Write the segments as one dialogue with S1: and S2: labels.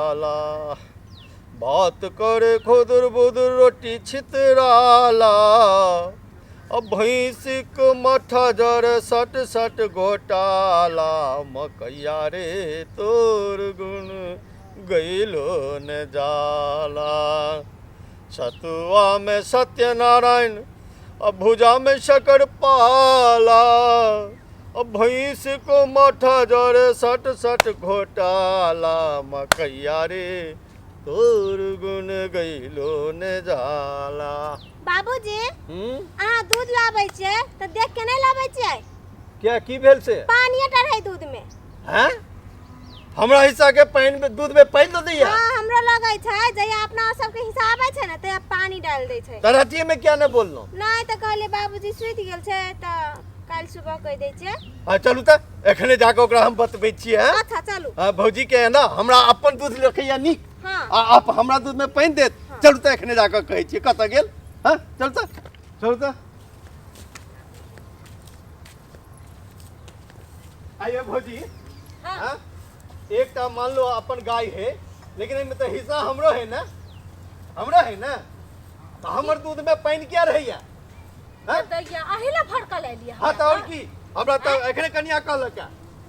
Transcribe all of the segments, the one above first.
S1: जाला। बात करे खुदुर बुदुर रोटी छितराला। अब भैंसीक मठा जरे सट सट घोटाला। मकैया रे तोर गुण गैलो न जाला। सतुआ में सत्यनारायण अब भुजा में शकर पाला। अब भैंस को मठा जरे सट सट घोटाला। मकैया रे तोर गुण गैलो न जाला।
S2: बाबूजी, अहाँ दूध लाबै छियै तऽ देख के नहि लाबै छियै?
S1: क्या की भेल से?
S2: पानिये टा रहै दूध में।
S1: हैं? हमरा हिस्सा के पानि में दूध में पानि दऽ दैया?
S2: हाँ, हमरो लगै छै जहिया अपना सबके हिस्सा आबै छै ने तहिया पानी डालि दै छै।
S1: तऽ रातिये में किया नहि बोललहुँ?
S2: नहि तऽ कहलियै बाबूजी सुति गेल छै तऽ काल्हि सुबह कहि दै छियै।
S1: हाँ चलू तऽ एखने जाके ओकरा हम बतबै छियै। हैं?
S2: अच्छा चलू।
S1: हाँ भौजी के है ना हमरा अपन दूध रखैया नीक।
S2: हाँ।
S1: आ आप हमरा दूध में पानि देत। चलू तऽ एखने जाके कहै छियै कतऽ गेल। हाँ चलू तऽ, चलू तऽ। आइए भौजी।
S2: हाँ।
S1: हाँ? एकटा मान लो अपन गाय है लेकिन एहिमे तऽ हिस्सा हमरो है ना, हमरो है ना, तऽ हमर दूध में पानि किया रहैया? हाँ?
S3: दैया अही ला भड़कल एलियै।
S1: हाँ तऽ और की, हमरा तऽ एखने कनिया कहलक है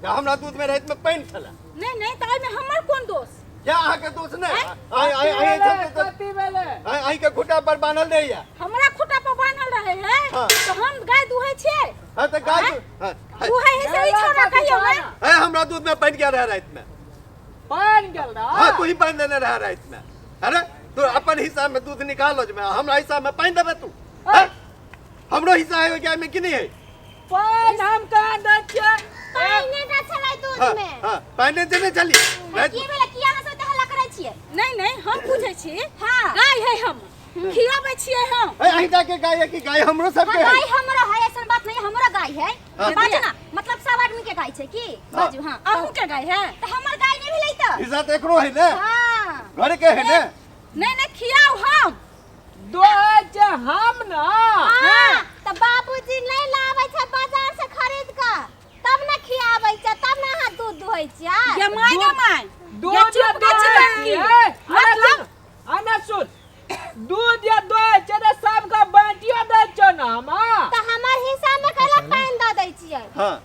S1: जे हमरा दूध में राति में पानि छलै।
S3: नहीं नहीं तऽ एहिमे हमर कोन दोष?
S1: क्या अहाँके दोष नहि? आइ आइ आइ
S4: कथी भेलै?
S1: आइ अहींके खुटा पर बान्हल रहैया।
S3: हमरा खुटा पर बान्हल रहे है।
S1: हाँ।
S3: तऽ हम गाय दुहै छियै।
S1: हाँ तऽ गाय हाँ, हाँ।
S3: दुहै है से ई छोड़ा कहियौ ने।
S1: है हमरा दूध में पानि किया रहे राति में?
S4: पानि गेल रहा?
S1: हाँ तू ही पानि देने रहा राति में। अरे तू अपन हिस्सा में दूध निकालो जे हमरा हिस्सा में पानि देबे तू? हाँ? हमरो हिस्सा है गाय में कि नहीं है?
S4: पानि हम कहाँ दै छियै?
S2: पानि टा छलै दूध
S1: हाँ,
S2: में।
S1: हाँ, पानि देने छली।
S2: की भेलै? किया अहाँ सब एते हल्ला करै छियै?
S3: नहीं नहीं हम पूछै छी।
S2: हाँ।
S3: गाय है हम खियाबै छियै हम।
S1: ए, अहीं के गाय है कि गाय हमरो सबके
S2: हाँ,
S1: है?
S2: गाय हमरो है, ऐसन बात नहीं, हमरो गाय है।
S1: हाँ।
S2: बाजू ना, मतलब सब आदमी के गाय छै की?
S1: हाँ।
S2: बाजू। हाँ,
S3: अहूँ के गाय है?
S2: तऽ हमर गाय नहीं भेलै तऽ?
S1: हिस्सा तऽ एकरो है ने?
S2: हाँ।
S1: घर के है ने?
S3: नहीं नहीं खियाउ हम।
S4: दोहै छै हम ना।
S2: हाँ, तऽ बाबूजी नहीं लाबै छै बाजार से खरीद कऽ, तब ना खियाबै छै, तब ना अहाँ दूध दुहै छियै।
S3: गे my गे my.
S4: दूध
S3: गे चुप
S4: या
S3: गे
S4: दोहै
S3: चिकन की।
S4: छै,
S3: मतलब?
S4: आना सुन, दूध या दोहै छै तऽ सबके बाँटियो दै छौ ने हम। हाँ?
S2: तऽ हमर हिस्सा में कैला पानि दऽ दै छियै?
S1: हाँ।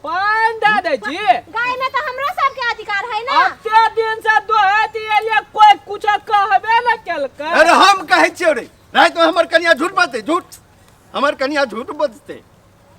S4: पानि दऽ दै छी?
S2: गाय में तऽ हमरो सबके अधिकार है ना।
S4: एते दिन से दोहैत एलियै कोई कुछ कहबे न केलकै।
S1: अरे हम कहै छियौ रे, राति में हमर कनिया झूठ बजतै? झूठ हमर कनिया झूठ बजतै?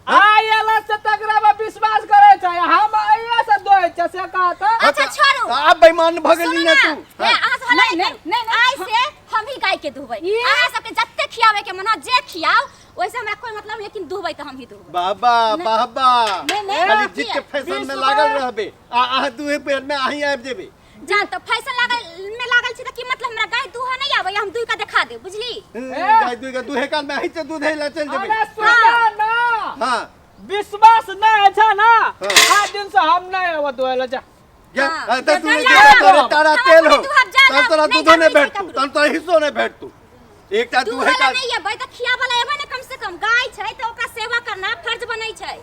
S4: आइ एला से तकरा पर विश्वास करै छै, हम अइया से दोहै छै से कहत।
S2: अच्छा छोड़ू,
S1: आब बेईमान भऽ गेली ने तू।
S2: हे, अहाँ से हल्ला
S3: नहीं,
S2: नहीं,
S3: नहीं, नहीं,
S2: आइ से हम ही गाय के दुहबै। अहाँ सबके जते खियाबै के मन जे खियाउ ओइसे हमरा कोई मतलब, लेकिन दुहबै तऽ हम ही दुहबै।
S1: बाबा बाबा,
S2: नहीं, नहीं,
S1: खाली
S2: नहीं,
S1: जिद के फैशन में
S4: विश्वास-
S1: लागल रहबे आ अहाँ दुहे पेड़ में अहीं आबि जेबे।
S2: जान तऽ फैशन लागल में लागल छी तऽ की मतलब हमरा गाय दुहा नहीं आबै, हम दुहि के देखा देब, बुझली?
S1: गाय दुहि के दुहे काल में अहीं से दूध ला चलि जेबे।
S4: अरे सुना ना।
S1: हाँ।
S4: विश्वास नहीं छै ना?
S1: हाँ।
S4: आइ दिन से हम नहीं आबऽ दुहे ला जा।
S1: जा,
S2: हाँ।
S1: हाँ, तऽ तू
S2: जा,
S1: तोरा
S2: जा।
S1: तोरे तारा
S2: हम
S1: तेल हो।
S2: अपने दुहब जा,
S1: तब तोरा
S2: नहीं
S1: दूधो नहीं
S2: जानै छै
S1: भेटतू,
S2: ककरो।
S1: तब तोरा हिस्सो नहीं भेटतू। एकटा
S2: दूध
S1: दुहे
S2: वाला
S1: काल
S2: नहीं अबै तऽ खियाबऽ ला एबै ने, कम से कम गाय छै तऽ ओकरा सेवा करना फर्ज बनै छै,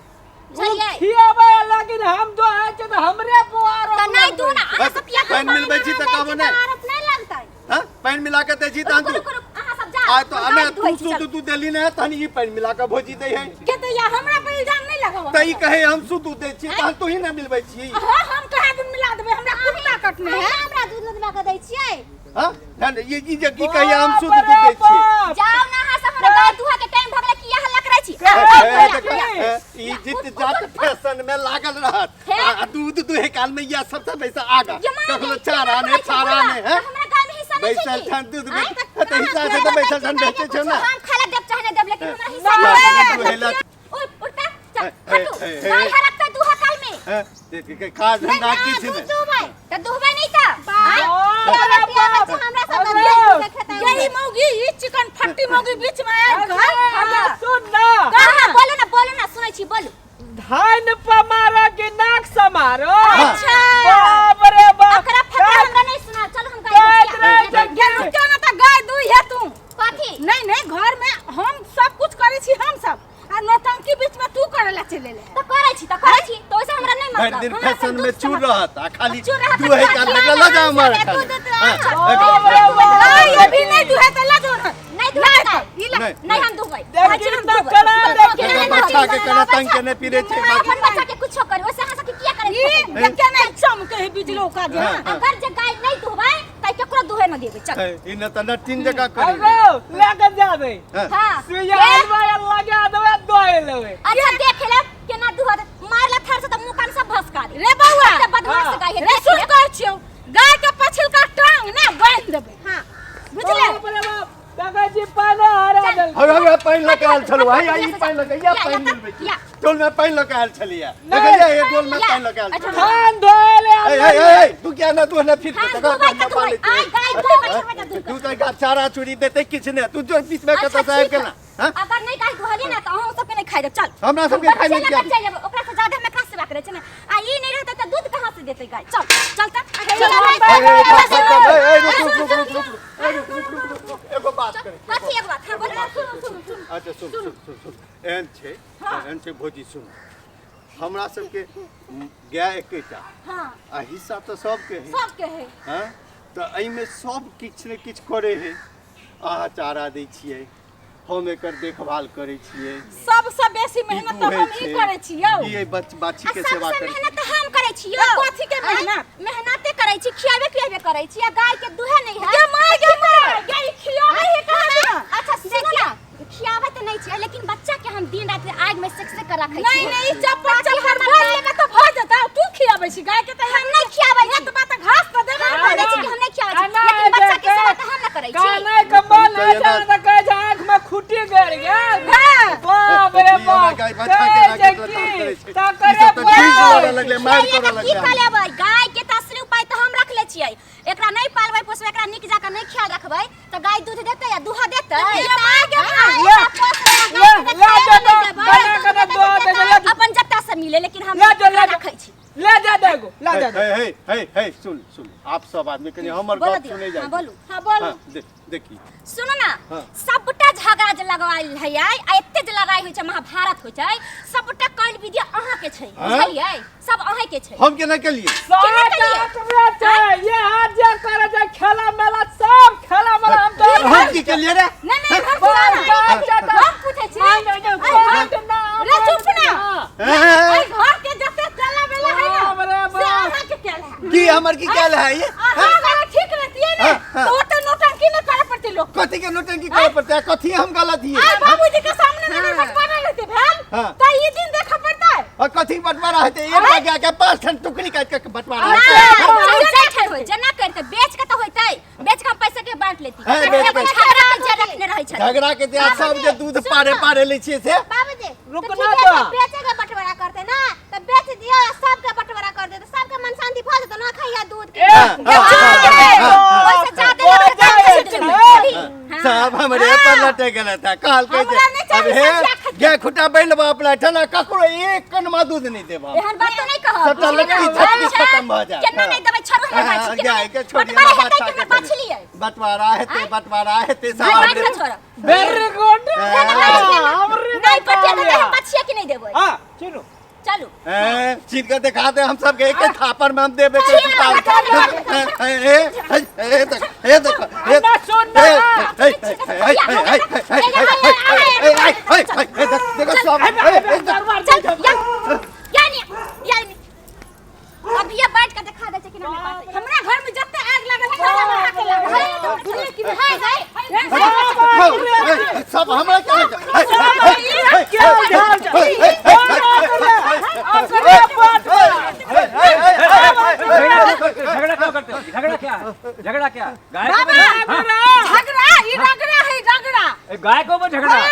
S2: बुझलियै?
S4: खियाबै लेकिन हम दोहै छै तऽ हमरे बुआर
S2: तऽ नहि दू ना, अहाँ सब किया
S1: पानि मिलबै छी तऽ कहबो नहि।
S2: आरोप नहि लगतै।
S1: हाँ? पानि मिला के दै छी तहन
S2: रुकू
S1: तू
S2: रुकू रुकू, अहाँ सब जा।
S1: आ तो
S2: हम
S1: अने
S2: गाय
S1: तू
S2: दुहै छी,
S1: शुद्ध
S2: चलू।
S1: दूध देली ने तहन ई पानि मिला के भौजी दै है।
S3: के तऽ या हमरा पर इल्जाम नहीं लगाओ।
S1: तऽ ई कहे हम शुद्ध दूध दै छी तहन तू ही ने मिलबै छी।
S3: हाँ, हम कहाँ दिन मिला देबै, हमरा कुत्ता कटने है।
S2: अहाँ हमरा दूध लदबा के दै छियै?
S1: हाँ? ध्यान दे, ये जे की कहिया हम शुद्ध दूध दै छियै।
S2: जाउ ना अहाँ सब, हमरा गाय दुहा के टाइम भऽ गेलै, किया हल्ला करै छी?
S1: ए, ए, देखा, ए, ई जित जात फैशन में लागल रहत।
S2: हे?
S1: आ दूध दुहे काल में या सबसे पैसा आगा
S2: ये माय
S1: कखनो
S2: गे,
S1: चारा
S2: केना
S1: ने
S2: कहै छै
S1: फारा
S2: बुढ़वा?
S1: ने, हैं?
S2: तऽ हमरा गाय में हिस्सा नहीं छै
S1: बैसल
S2: की?
S1: छन दूध में।
S2: आँय,
S1: तऽ हिस्सा छै तऽ बैसल छन बेचै छौ ने।
S2: हम खाला देब चाहे नहीं देब, लेकिन हमरा हिस्सा
S1: ना,
S2: नहीं
S1: ना,
S2: छै।
S1: ना,
S2: उठ, उठता, चल,
S1: ए, ए,
S2: हटू।
S1: ए, ए,
S2: गाय
S1: ए।
S2: हरकता दुहा काल में।
S1: हैं? देख के काज
S2: नहीं,
S1: धंधा
S2: ना,
S1: किछु
S2: दूध
S1: नहि।
S2: दुहबै, तऽ दुहबै नहीं तऽ? आँय?
S4: बाप रे बाप।
S2: हमरा सब
S4: अरे।
S2: दूध खेतै।
S3: यही मौगी, ई चिकन फट्टी मौगी बीच में आबि कऽ।
S4: अरे सुन ना।
S2: कहाँ? बोलू ना, बोलू ना, सुनै छी, बोलू।
S4: धान पर मारो कि नाक से मारो?
S2: अच्छा।
S4: बाप रे बाप।
S2: अकरा फकरा हमरा नहीं सुना, चलो हम गाय
S4: गाय
S2: दुहै
S4: दुहै
S2: छियै।
S4: छियै।
S3: गे रुकियौ ना तऽ गाय दुहिहे तू।
S2: कथी?
S3: नहीं नहीं, घर में हम सब कुछ करै छी हम सब, आ नौटंकी बीच में तू करे ला चले ले।
S2: तऽ करै छी, तऽ करै छी, तऽ ओइसे हमरा नहीं
S1: भरि
S2: मतलब।
S1: दिन
S2: हमरा
S1: फैशन
S2: दूध
S1: में
S2: से
S1: चूर
S2: मतलब।
S1: रहत आ खाली
S2: चूर रहत,
S1: दुहे
S2: तऽ
S1: काल
S2: खियाबै
S1: में लऽ जा। हिस्सा हमर
S2: सब
S1: खाली।
S2: दूध तो
S1: हाँ,
S2: अच्छा।
S3: गाय अभी नहीं दुहे त ला जो
S2: नहीं दुहै गाय।
S3: ई ला
S1: नहीं,
S2: नहीं हम दुहबै।
S4: देखी तऽ करा देखी।
S1: एकर बच्चा के केना तंग केने पीरे छै
S2: हम अपन बच्चा के कुछो करी ओसे अहाँ सबके किया करे
S3: ई देखिए ना चमके है बिजलो का जे
S1: हाँ।
S2: अगर जे गाय नहीं दुहबै त केकरो दुहे न देबै चल
S1: हे, ई न तऽ नटिन जकाँ करी
S4: अगो ले के जाबे
S1: हाँ।
S2: हां
S4: सुइया आनबै आ लगा देबै दोए लेबै
S2: अच्छा देख ले केना दुहत मारला थार से त मुंह कान सब भसका दे
S3: रे बौआ
S2: एते बदमाश
S4: हाँ।
S2: गाय है
S3: रे
S2: देख
S3: सुन
S2: ले।
S3: कर छियौ गाय के पछिलका टांग ना बांधि देबै
S2: हां
S3: बुझले
S4: बाप रे बाप देखै छी पानो हरा देल
S1: हौ हौ पानि लऽ के आयल छलहुँ हई ई पानि लऽ के या पानि मिलबै
S2: या।
S1: टोल में पानि लऽ के आयल छलियै देखलियै हे टोल में
S2: या।
S1: पानि लऽ के आयल
S2: अच्छा।
S1: छलियै
S4: थान धोए ले
S1: ए ए ए ए, तू क्या ना तू ना फिर
S2: हां
S1: तकर
S2: दुहबै
S1: बाद
S2: त
S1: ना
S2: दुहबै
S1: पानि
S2: आय गाय दुहबै छोड़बै त दुहबै
S1: तू तऽ गाछ चारा चूरी देते किछु नहि तू जो बीच में
S2: अच्छा,
S1: कतऽ से आबि
S2: ठीक है।
S1: गेला हाँ?
S2: अगर नहीं गाय दुहलियै ना त अहाँ सबके नहीं खाइ देब चल
S1: हमरा सबके खाइ
S2: बच्चे
S1: नहि
S2: लऽ
S1: किया?
S2: के चलि जेबै ओकरा से ज्यादा हम एकरा सेवा करै छियै ने आ ई नहीं रहतै त दूध कहाँ से देतै गाय चल चल त
S1: ए, ए, ए, ए, ए, रुक रुक रुक रुक रुक ए, रुक रुक रुक रुक रुक एगो बात करै छी,
S2: कथी एगो बात हां बोल सुनू सुनू सुनू
S1: अच्छा सुन सुन सुन सुन एहन छै एहन छै भौजी सुन हमरा सबके गाय एकेटा
S3: हां
S1: आ हिस्सा तऽ सबके है
S3: सबके है
S1: हँ तऽ एहिमे सब किछु ने किछु करै है अहाँ चारा दै छियै हम एकर देखभाल करै छियै
S3: सबसे बेसी मेहनत तऽ हम ई करै छियौ
S1: ई एहि बाछी
S2: आ
S1: के सेवा
S2: सबसे
S1: करै
S2: मेहनत तऽ हम करै छियौ
S3: कथी के मेहनत?
S2: मेहनते करै छी खियाबे पियाबे करै छी आ गाय के दुहे नहीं है
S3: गे माय गे माय गे ई खियाबै है कहाँ से
S2: अच्छा सुनो ना खियाबै तऽ नहीं छियै लेकिन बच्चा के हम दिन रात आग में सेक सेक कर रखै
S3: नहीं
S2: छियै
S3: नहीं ई चप्पल चलहर भऽ लेबै तऽ भऽ जेतौ तू खियाबै छी गाय के तऽ
S2: हम नहीं खियाबै छी
S3: एतबा तऽ घास तऽ देबे
S2: हम
S3: ने
S2: कहै छी कि हम नहीं खियाबै छी लेकिन बच्चा के सेवा तऽ हम न करै छी
S4: कानै के मन है छै तऽ कहै छै आँख में खुटी गड़ गेल बाप रे
S1: ई हमरा
S4: बाप
S1: गाय बच्चा के
S4: कहै छै
S1: राखै के तंग करै
S4: की
S1: छै।
S4: तऽ
S1: ई
S4: करे
S1: सब तऽ चीज लड़ऽ लगलै मारि
S2: खियाइए
S1: करऽ
S2: तऽ की
S1: लगलै
S2: कऽ लेबै गाय के तऽ असली उपाय तऽ हम रखले छियै एकरा नहीं पालबै पोसबै एकरा नीक जाकर नहीं ख्याल रखबै तऽ गाय दूध देतै या दूध देतै
S3: गे माय गे माय
S4: ले, ले, ले जो तो बना के तऽ दऽ देबै, ले जो।
S2: अपन जत्ता से मिले लेकिन हम
S4: ले जो, ले जो।
S2: रखै छी
S4: ले जा देगो ले जा
S1: हे हे हे हे सुन सुन आप सब आदमी कनि हमर
S2: बोलो
S1: गप
S2: दियौ
S1: सुनै जाइ
S2: हाँ बोलू
S3: हां बोलू
S1: हाँ, देखी
S2: सुनो ना
S1: हाँ।
S2: सबटा झगड़ा जे लगवायल है आ एते जे लड़ाई होइ छै महाभारत होइ छै सबटा कैल विद्या अहाँ के छै
S1: हाँ?
S2: बुझलियै सब अहाँ के छै
S1: हम केना केलियै
S2: केना
S4: सात
S2: केलियै?
S4: आठ में छै ये हाथ जे करे छै खेला मेला सब खेला मेला हम तो
S1: हम की केलियै रे
S3: नहीं नहीं हम
S4: बाल
S3: सुना
S4: काट
S3: ना हम पूछै छी
S4: काट ना
S3: रे चुप ना
S1: हे, हे, हे,
S3: एहि घर के जते चला बेला है ना
S4: बाप रे
S3: से
S4: बाप।
S3: अहाँ के केल है
S1: की हमर की कैल है ये
S3: अहाँ अगर ठीक रहतियै ने
S1: हाँ, हाँ।
S3: तो ओते नौटंकी नहीं करे पड़ती लोग
S1: कथी के नौटंकी करे पड़तै आ कथी हम गलत हियै
S3: आइ बाबूजी के सामने नहीं बटवारा रहते भेल
S1: हाँ।
S3: त ई दिन देखऽ पड़तै
S1: और कथी बंटवारा हेतै एक गाय के पांच ठन टुकड़ी काटि के बंटवारा
S2: ना
S1: हेतै
S2: जाहि होइ जेना करिते बेच के तऽ होइतै बेच के हम पैसा के बांट लेती
S1: है, बेच के।
S2: झगड़ा के जड़ रखने रहै छथिन
S1: झगड़ा के जे सब जे दूध पारे पारे लै छियै से
S2: बाबूजी
S4: रुकना
S2: तो ठीक है,
S4: तो।
S2: तो बेचे के बंटवारा करते ना तो बेच दियो आ सबके बंटवारा कर दे तो सबके मन शांति भ जेतो ना खाइया दूध के
S4: ए,
S1: हाँ, हाँ, हाँ, हाँ,
S2: ओइसे ज्यादा
S4: हाँ,
S2: लड़का
S4: हाँ,
S2: के
S4: हाँ,
S2: दूध हाँ।
S1: सब हमरे पर लटे गेल था कहल के
S3: हमरा नहि
S1: अब
S3: चाही
S1: हे
S3: सठिया खट्टी।
S1: गाय खुटा बैल बाप ला ककरो एक कनमा दूध नहीं देब हम
S2: एहन बात तो नहीं कहब
S1: सबटा लकड़ी झटकी खत्म भऽ जायत।
S2: केना नहीं देबै छोड़ू हमर
S1: हाँ,
S2: बाछी
S1: गाय के छोड़िए
S2: बंटवारा
S1: ना
S2: हेतै
S1: बाछा
S2: कि
S1: के
S2: हमर बाछी लियै
S1: बंटवारा हेतै बंटवारा हेतै सब
S2: नहीं बाँट
S1: हमरे
S2: के छोड़ब
S4: वेरी गुड
S2: नहीं पटिया देतै हम बछिया के नहीं देबै
S4: हां चलो
S2: चलू
S1: हैं, छीन के दिखा दे हम सबके एक एक थापर में हम देबे के
S2: छीन के
S1: ए ए ए देख ए देख ए
S4: ना सुन ना।
S1: ए ए ए ए ए ए देख देखो सब ए ए देख
S2: चल या या नहीं या नहीं अभी ये बैठ के दिखा दे छै कि ना नहीं पाते
S3: हमरा घर में जते आग लागल है सब अहाँ के लागल है बुझलियै कि नहीं?
S2: हाय हाय
S1: सब हमरा के
S4: क्या झाल
S5: झगड़ा क्यों करते हो झगड़ा क्या है झगड़ा क्या है गाय के
S3: बाबा
S5: ऊपर हाँ,
S3: झगड़ा ई रगड़ा है रगड़ा
S5: ए, गाय के ऊपर झगड़ा है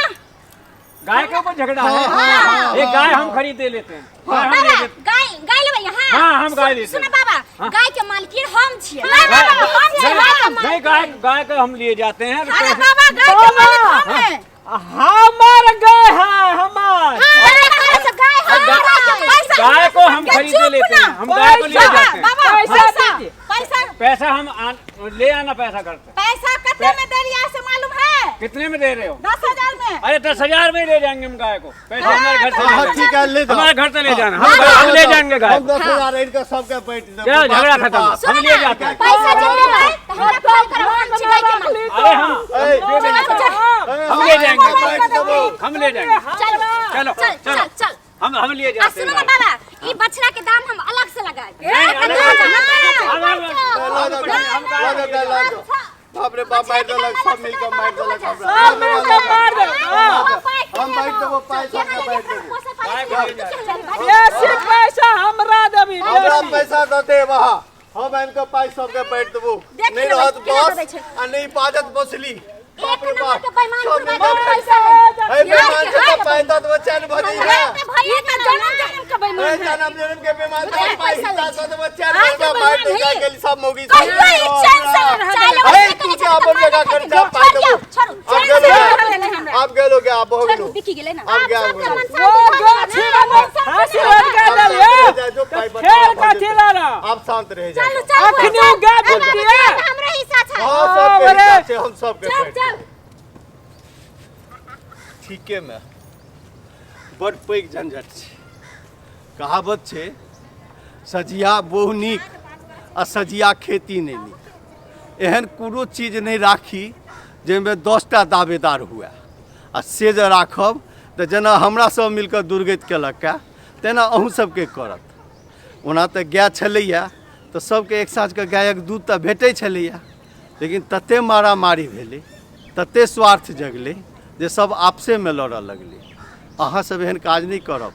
S5: गाय के ऊपर झगड़ा
S1: हाँ, हाँ, हाँ,
S5: है एक गाय हम खरीदे लेते हैं गाय हम ले
S2: बाबा
S5: लेते
S2: गाय गाय लेबै यहाँ
S5: हाँ, हम गाय लेते
S2: सुन
S5: हैं।
S2: बाबा
S5: हाँ।
S2: गाय के मालकिन हम छियै
S3: नहीं बाबा हम
S5: हैं।
S3: छियै गाय के मालिक
S5: नहीं गाय गाय के हम लिए जाते हैं
S3: अरे
S5: पैसे-
S3: बाबा गाय के मालिक हम हैं
S4: हमर गाय है हमर
S2: अरे कहाँ से गाय हम गाय के
S3: पैसा
S5: गाय को हम
S3: के
S5: खरीदे
S3: चुप
S5: लेते
S3: ना।
S5: हैं हम गाय को लिए
S3: बाबा
S5: जाते हैं
S3: बाबा
S4: पैसा
S3: पैसा
S4: दीजिए।
S3: पैसा
S5: पैसा हम ले आना पैसा घर से
S3: पैसा कितने में दे रिया से मालूम है
S5: कितने में दे रहे हो
S3: 10,000 में।
S5: अरे 10,000 में ले जाएंगे हम गाय को, पैसे हमारे घर से
S1: हाँ,
S5: ले
S1: ठीक है, ले जाओ।
S5: हमारे घर से ले जाना, हम ले जाएंगे गाय
S1: हम
S5: को।
S1: 10,000 इनका सबके बैठ देबो।
S5: चलो, झगड़ा
S1: बाप रे
S5: खत्म।
S1: बाप।
S5: हम ले जाते हैं।
S2: पैसा जब लेबै त हमरा फोन करब, हम छी गाय के मालिक।
S5: अरे हम
S1: ए,
S5: हम ले जाएंगे,
S1: बैठ देबो।
S5: हम ले जाएंगे।
S2: चल
S5: चलो
S2: चल
S5: चलो
S2: चल चल।
S5: हम लिए
S2: आ
S5: जाते
S2: सुनो ना
S5: हैं।
S2: बाबा, ई बछड़ा के दाम हम अलग से लगाएब।
S5: नहीं, अलग से
S1: ला दो, ला दो, ला दो। बाप रे बाप, मारि देलक, सब मिलके मारि देलक हमरा।
S4: सब मिलके मारि देलक, हाँ।
S1: हम बाँटि देबो पाइ, सबके बाँटि देबो।
S4: बेसी पैसा हमरा देबी।
S1: हमरा
S4: बेसी।
S1: पैसा दऽ देब अहाँ, हम आनि कऽ पाइ सबके बाँटि देबो।
S2: देख
S1: नहि
S2: लेबै,
S1: रहत
S2: केना
S1: बस
S2: दै छै।
S1: आ नहि बाजत बसली। बाप रे
S2: एक नंबर
S1: बाप,
S2: के बेईमान
S1: सब
S2: बुढ़बा
S1: मिलके
S2: बहुत पैसा है।
S1: ए, बेईमान छै तऽ पाइ दऽ देबो, चैन भऽ जइहे।
S2: भैया
S3: ई तऽ जनम जनम के
S1: ए,
S3: बेईमान है।
S1: जनम जनम के बेईमान
S2: बुझलियै,
S1: तऽ पाइ
S2: पैसा
S1: हिस्सा
S2: लै
S1: दऽ देबो, चैन
S3: आइ
S1: भऽ
S3: के
S1: जेबो, बाँटि
S3: बेईमान
S1: जाइ
S3: है।
S1: गेली सब मौगी सब।
S2: कहियो ई चैन से नहि रहत।
S1: ए, तू क्या अपन जगह कर जा, पाइ देबो।
S2: छोड़ू,
S1: आब
S2: चैन से
S1: गेलो
S3: रहल नहि हमरा।
S1: आब गेलो गे, आब भऽ गेलो।
S2: बिकी गेलै ना।
S1: आब गया,
S2: सबके
S1: आब
S2: मन
S4: वो
S2: शांति भऽ
S4: गाछी
S2: गेलै ना।
S4: वाला फांसी लटका देलियै।
S1: जो पाइ
S4: तऽ खेल
S1: बचाओ,
S4: कथी लड़ा?
S1: आब शांत रह जा।
S2: चलू चलू।
S4: अखनी उ गाय बुकतियै।
S2: हमरा हिस्सा छै।
S1: हाँ, सबके
S4: अरे।
S1: हिस्सा छै, हम सबके
S2: चल
S1: बाँटि
S2: चल।
S1: देबै। ठीके में बड़ पैघ झंझट छै। कहावत छै, सजिया बहु नीक आ सजिया खेती नहि नीक। एहन कोनो चीज नहि राखी जाहिमे 10टा दावेदार हुए, आ से जे राखब तऽ जेना हमरा सब मिलकऽ दुर्गति केलक है तेना अहूँ सबके करत। ओना तऽ गाय छलैए तऽ सबके एक साँझके गायक दूध तऽ भेटै छलैए, लेकिन तते मारामारी भेलै, तते स्वार्थ जगलै जे सब आपसेमे लड़ऽ लगलै। अहाँ सब एहन काज नहि करब।